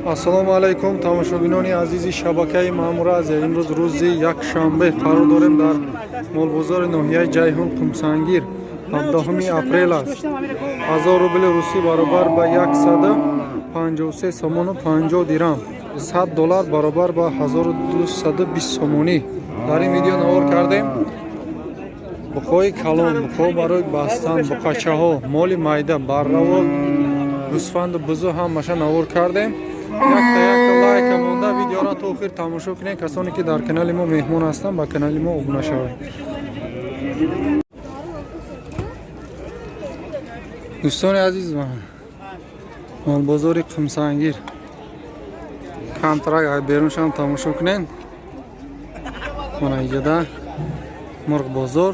Ассалому алайкум, тамошобинони азизи шабакаи Маъмура Азия. Имрӯз рӯзи якшанбе қарор дорем дар молбозори ноҳияи Ҷайҳун, Қумсангир. 17 апрел аст. 1000 рубли русӣ баробар ба 153 сомону 50 дирам, 100 доллар баробар ба 1220 сомонӣ. Дар ин видео навор кардем буқои калон, буқо барои бастан, буқачаҳо, моли майда, барраву гӯсфанду бузу, ҳамаша навор кардем. Якта якта лайка монда, видеоро то охир тамошо кунед. Касоне ки дар канали мо меҳмон ҳастанд, ба канали мо обуна шавед. Дӯстони азиз, молбозори Қумсангир, камтарак беруншам тамошо кунед. Мана иҷода мурғбозор,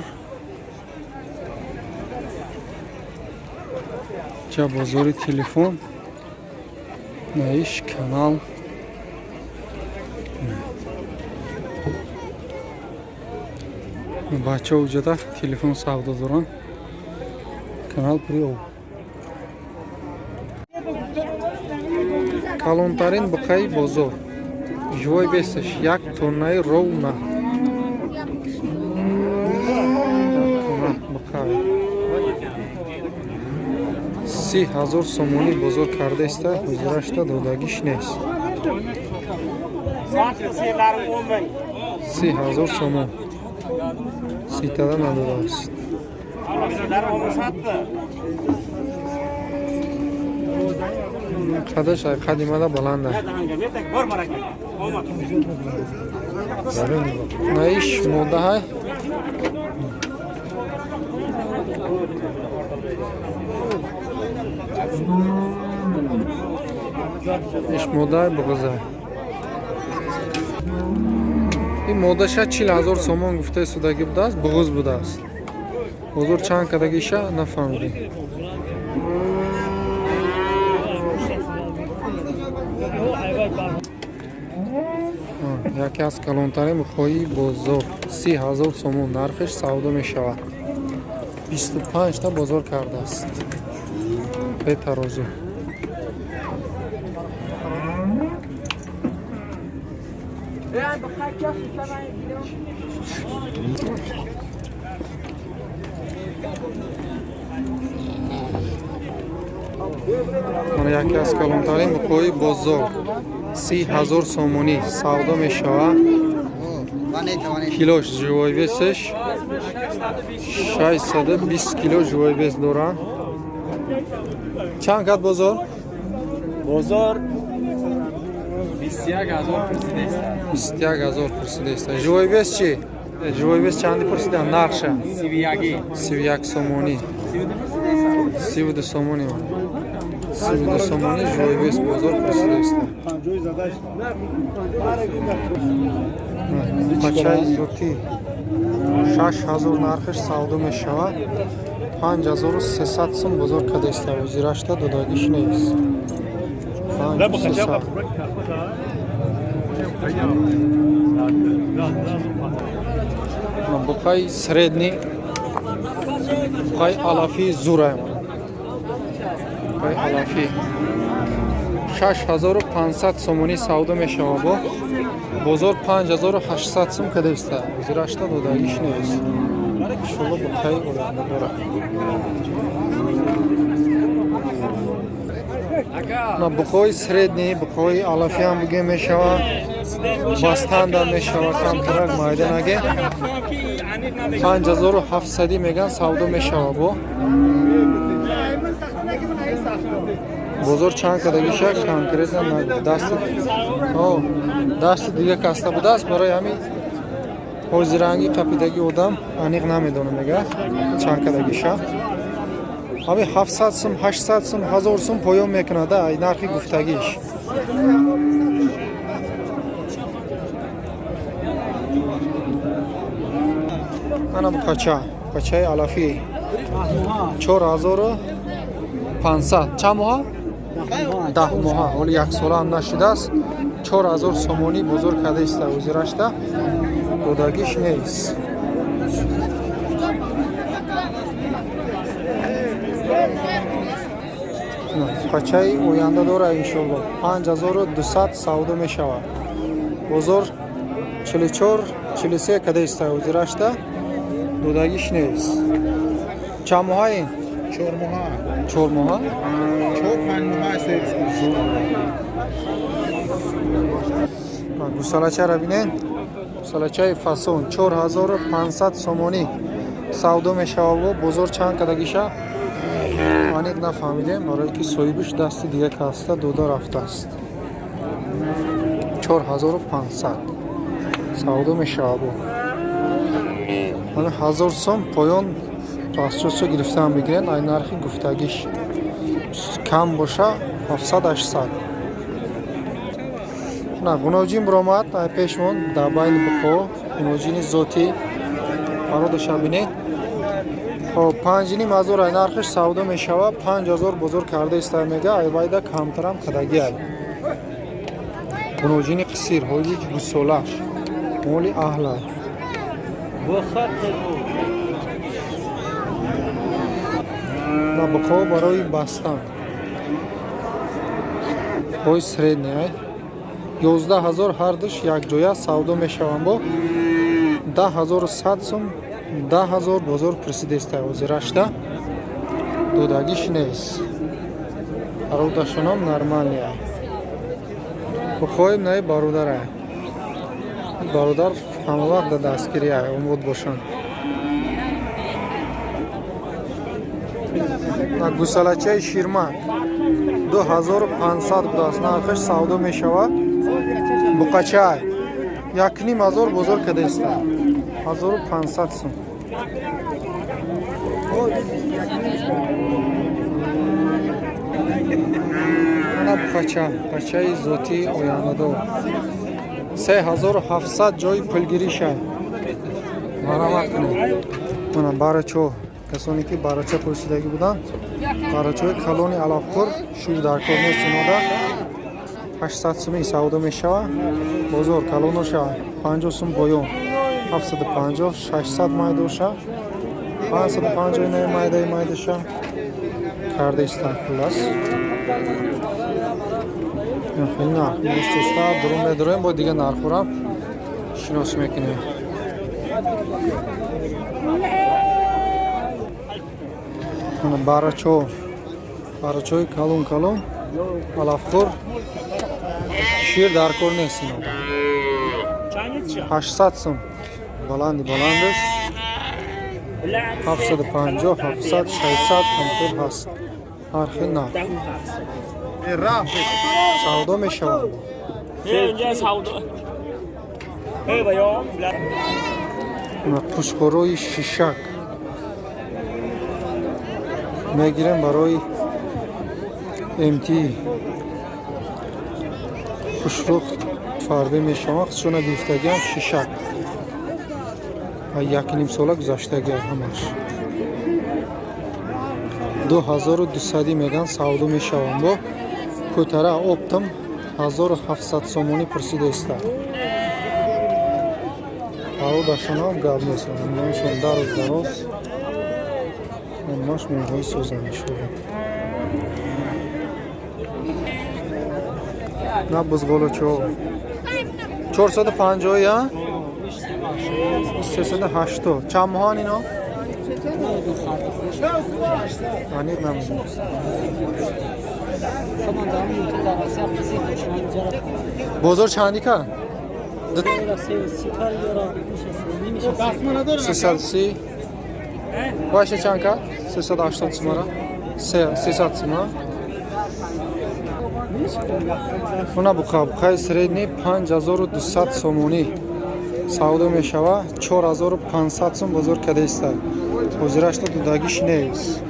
ча бозори телефон, наиш канал. Бачаҳо уҷода телефон савдо доранд. Канал приоб. Калонтарин буқаи бозор, живой вес аш як тоннаи ровно, тонна буқа 30 000 сомонӣ бозор кардаиста, ҳузурашта додагиш нест. 30 000 сомон ситада надодааст. Қадаш қадимада баланда. Наиш модаҳай. Иш модаи буғиза. Ин модаша 40 000 сомон гуфтаи судагӣ будааст, буғуз будааст. Бозор чанд кадагиша нафаҳмидем. Яке аз калонтарин буқои бозор, 30 000 сомон нархиш савдо мешавад. 25та бозор кардааст, бетарозу. Мана яке аз калонтарин буқои бозор, 30 000 сомонӣ савдо мешавад. Килош, живой вес ш 620 кило живой вес дорад. Чанд кад бозор? Бозор 21 000 пурсидааст. 21 000 пурсидааст. Живой вес чӣ? Живой вес чанди пурсидан нархша? 31. 31 сомонӣ, 32 сомонӣ, 32 сомонӣ живой вес бозор пурсидааст. Пачаи зотӣ 6000 нархиш савдо мешавад, 5300 сум бозор кадаиста, ҳозирашта додагиш нест. 5300. Буқаи средний, буқаи алафи зура, буқаи алафӣ 6500 сомонӣ савдо мешавад. Бо бозор 5800 сум кадаиста, ҳозирашта додагиш нест. Иншолло, буқаи оянда дорад. На буқои средний, буқои алафиам буге мешавад, бастандам мешавад, камтарак майда наге, 5700 меган, савдо мешавад. Бо бозор чанд кадагиша конкретно нагуфт, дасти дасти дига каста будааст. Барои ҳамин ҳозиранги қапидаги одам аниқ намедонам, мега чанд кадагиша. Ҳамин 700 сум, 800 сум, 1000 сум поён мекунад ай нархи гуфтагиш. Ана буқача, буқачаи алафӣ 4500. Чанд моҳа? 10 моҳа, ҳоли яксолаам нашудааст. 4000 сомонӣ бозор кардаиста, ҳозирашта додагиш нест. Буқачаи оянда дора, иншолло. 5200 савдо мешавад. Бозор 44, 43 кадаиста, ҳозирашта додагиш нест. Чанд моҳа ин? 4 моҳа. 4 моҳа? 4-5 моҳа сервис. Гусалачаро бинед, гусалачаи фасон 4500 сомонӣ савдо мешавад. Бозор чанд кадагиша аниқ нафаҳмидем, барое ки соҳибиш дасти дига каста дода рафтааст. 4500 савдо мешавад. 1000 сом поён расчётшо гирифтан бигирен. Ай нархи гуфтагиш кам боша, 700, 800. На ғуноҷин биромад ай пешмон дар байни буқо. Ғуноҷини зотӣ бародаша бинед. Хоб, 5500 ай нархиш савдо мешавад. 5000 бозор карда иста мега, айвайда камтарам кадаги ай. Ғуноҷини қисир, ҳоли гусола, моли аҳла. На буқо барои бастан ҳои средний ай 11 000 ҳардуш якҷоя савдо мешаванд. Бо 10 100 сум, 10 000 бозор пурсидеста, ҳозирашта додагиш нест. Бародаршоном нормальный. Бухоем наи бародарай. Бародар ҳамавақт дар дастгирӣ ай, умуд бошанд. Гусалачаи ширмак 2500 будааст нархаш, савдо мешавад. Буқачай 1500 бозор кадаиста, 1500 сум. Ана буқача, буқачаи зотии ояндадор 3700 ҷои пулгириша, марҳамат кунед. Мана барачо, касоне ки барача пурсидагӣ буданд, барачои калони алафхӯр, шир дар кор нест инода, 800 сумӣ савдо мешавад. Бозор калоноша 50 сум поён, 750, 600 майдоша, 550 инаи майдаи майдаша карда истанд. Хуллас, хеле нарх дӯстоста. Дурун медуроем, бо дига нархҳоро шинос мекунем. Барачо, барачои калон калон, алафхӯр, шир дар кор нест инода, 800 сум. Баланди баландаш 750, 700, 600 ҳамхел ҳаст. Ҳар хел нарх савдо мешавад. Қушқорои шишак мегирем барои МТ, хушрух фарбе мешавад. Хусшона гирифтагиам шишак ва 1,5 сола гузаштагиам, ҳамаш 2200 меган, савдо мешаванд. Бо кӯтара оптом 1700 сомонӣ пурсидаиста. Пародашонам гап нест, номшон дароз дароз, ҳамаш молҳои созан, иншоалло. На бузғолачо 450, я 380. Чанд моҳан ино? Аниқ намедонам. Бозор чанди кард? 330. Вайша чанд кард? 380 сумара, 300 сума. Уна буқа, буқаи средний 5200 сомонӣ савдо мешавад. 4500 сум бозор кадаиста, ҳозирашта дудагиш нест.